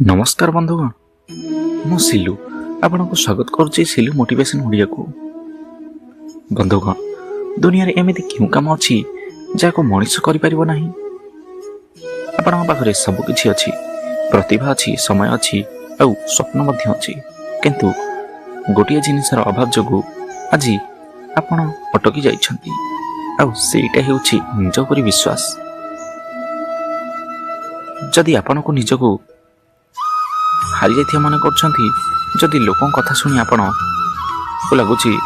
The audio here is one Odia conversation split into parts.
ନମସ୍କାର ବନ୍ଧୁଗଣ, ମୁଁ ସିଲୁ ଆପଣଙ୍କୁ ସ୍ୱାଗତ କରୁଛି ସିଲୁ ମୋଟିଭେସନ୍ ଓଡ଼ିଆକୁ। ବନ୍ଧୁଗଣ, ଦୁନିଆରେ ଏମିତି କେଉଁ କାମ ଅଛି ଯାହାକୁ ମଣିଷ କରିପାରିବ ନାହିଁ? ଆପଣଙ୍କ ପାଖରେ ସବୁ କିଛି ଅଛି, ପ୍ରତିଭା ଅଛି, ସମୟ ଅଛି ଆଉ ସ୍ୱପ୍ନ ମଧ୍ୟ ଅଛି। କିନ୍ତୁ ଗୋଟିଏ ଜିନିଷର ଅଭାବ ଯୋଗୁଁ ଆଜି ଆପଣ ଅଟକି ଯାଇଛନ୍ତି ଆଉ ସେଇଟା ହେଉଛି ନିଜ ଉପରେ ବିଶ୍ୱାସ। ଯଦି ଆପଣଙ୍କୁ ନିଜକୁ ହାରିଯାଇଥିବା ମନେ କରୁଛନ୍ତି, ଯଦି ଲୋକଙ୍କ କଥା ଶୁଣି ଆପଣଙ୍କୁ ଲାଗୁଛି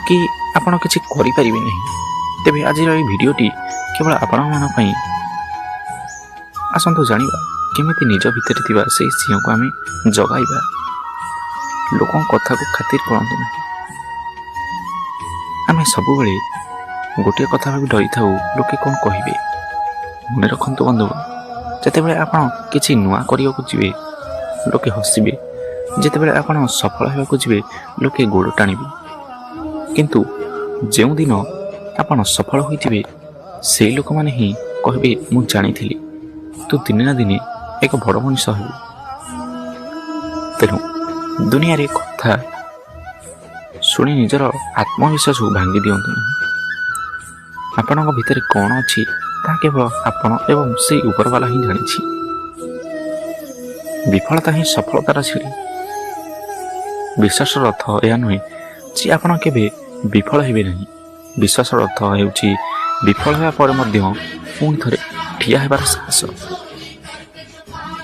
କି ଆପଣ କିଛି କରିପାରିବେ ନାହିଁ, ତେବେ ଆଜିର ଏହି ଭିଡ଼ିଓଟି କେବଳ ଆପଣମାନଙ୍କ ପାଇଁ। ଆସନ୍ତୁ ଜାଣିବା କେମିତି ନିଜ ଭିତରେ ଥିବା ସେଇ ସିଂହକୁ ଆମେ ଜଗାଇବା। ଲୋକଙ୍କ କଥାକୁ ଖାତିର କରନ୍ତୁ ନାହିଁ। ଆମେ ସବୁବେଳେ ଗୋଟିଏ କଥା ଭାବି ଡରିଥାଉ, ଲୋକେ କ'ଣ କହିବେ। ମନେ ରଖନ୍ତୁ ବନ୍ଧୁଗଣ, ଯେତେବେଳେ ଆପଣ କିଛି ନୂଆ କରିବାକୁ ଯିବେ, ଲୋକେ ହସିବେ। ଯେତେବେଳେ ଆପଣ ସଫଳ ହେବାକୁ ଯିବେ, ଲୋକେ ଗୋଡ଼ ଟାଣିବେ। କିନ୍ତୁ ଯେଉଁଦିନ ଆପଣ ସଫଳ ହୋଇଯିବେ, ସେଇ ଲୋକମାନେ ହିଁ କହିବେ, "ମୁଁ ଜାଣିଥିଲି ତୁ ଦିନେ ନା ଦିନେ ଏକ ବଡ଼ ମଣିଷ ହେବୁ।" ତେଣୁ ଦୁନିଆରେ କଥା ଶୁଣି ନିଜର ଆତ୍ମବିଶ୍ୱାସକୁ ଭାଙ୍ଗି ଦିଅନ୍ତୁ ନାହିଁ। ଆପଣଙ୍କ ଭିତରେ କ'ଣ ଅଛି, ତାହା କେବଳ ଆପଣ ଏବଂ ସେଇ ଉପରବାଲା ହିଁ ଜାଣିଛି। ବିଫଳତା ହିଁ ସଫଳତାର ସିଡ଼ି। ବିଶ୍ୱାସର ଅର୍ଥ ଏହା ନୁହେଁ ଯେ ଆପଣ କେବେ ବିଫଳ ହେବେ ନାହିଁ। ବିଶ୍ୱାସର ଅର୍ଥ ହେଉଛି ବିଫଳ ହେବା ପରେ ମଧ୍ୟ ପୁଣି ଥରେ ଠିଆ ହେବାର ସାହସ।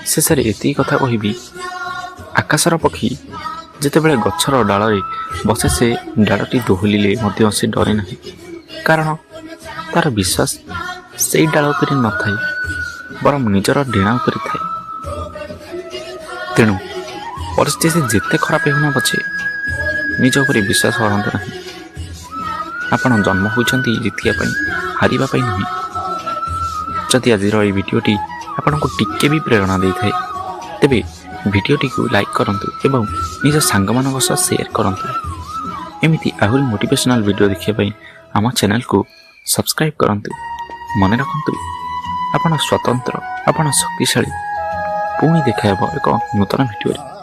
ଶେଷରେ ଏତିକି କଥା କହିବି, ଆକାଶର ପକ୍ଷୀ ଯେତେବେଳେ ଗଛର ଡାଳରେ ବସେ, ସେ ଡାଳଟି ଦୋହଲିଲେ ମଧ୍ୟ ସେ ଡରେ ନାହିଁ। କାରଣ ତାର ବିଶ୍ୱାସ ସେଇ ଡାଳ ଉପରେ ନଥାଏ, ବରଂ ନିଜର ଡେଣା ଉପରେ ଥାଏ। ତେଣୁ ପରିସ୍ଥିତି ଯେତେ ଖରାପ ହେଉନା ପଛେ, ନିଜ ଉପରେ ବିଶ୍ୱାସ ହରାନ୍ତୁ ନାହିଁ। ଆପଣ ଜନ୍ମ ହୋଇଛନ୍ତି ଜିତିବା ପାଇଁ, ହାରିବା ପାଇଁ ନୁହେଁ। ଯଦି ଆଜିର ଏହି ଭିଡ଼ିଓଟି ଆପଣଙ୍କୁ ଟିକେ ବି ପ୍ରେରଣା ଦେଇଥାଏ, ତେବେ ଭିଡ଼ିଓଟିକୁ ଲାଇକ୍ କରନ୍ତୁ ଏବଂ ନିଜ ସାଙ୍ଗମାନଙ୍କ ସହ ସେୟାର କରନ୍ତୁ। ଏମିତି ଆହୁରି ମୋଟିଭେସନାଲ୍ ଭିଡ଼ିଓ ଦେଖିବା ପାଇଁ ଆମ ଚ୍ୟାନେଲକୁ ସବସ୍କ୍ରାଇବ୍ କରନ୍ତୁ। ମନେ ରଖନ୍ତୁ, ଆପଣ ସ୍ୱତନ୍ତ୍ର, ଆପଣ ଶକ୍ତିଶାଳୀ। ପୁଣି ଦେଖା ହେବ ଏକ ନୂତନ ଭିଡ଼ିଓରେ।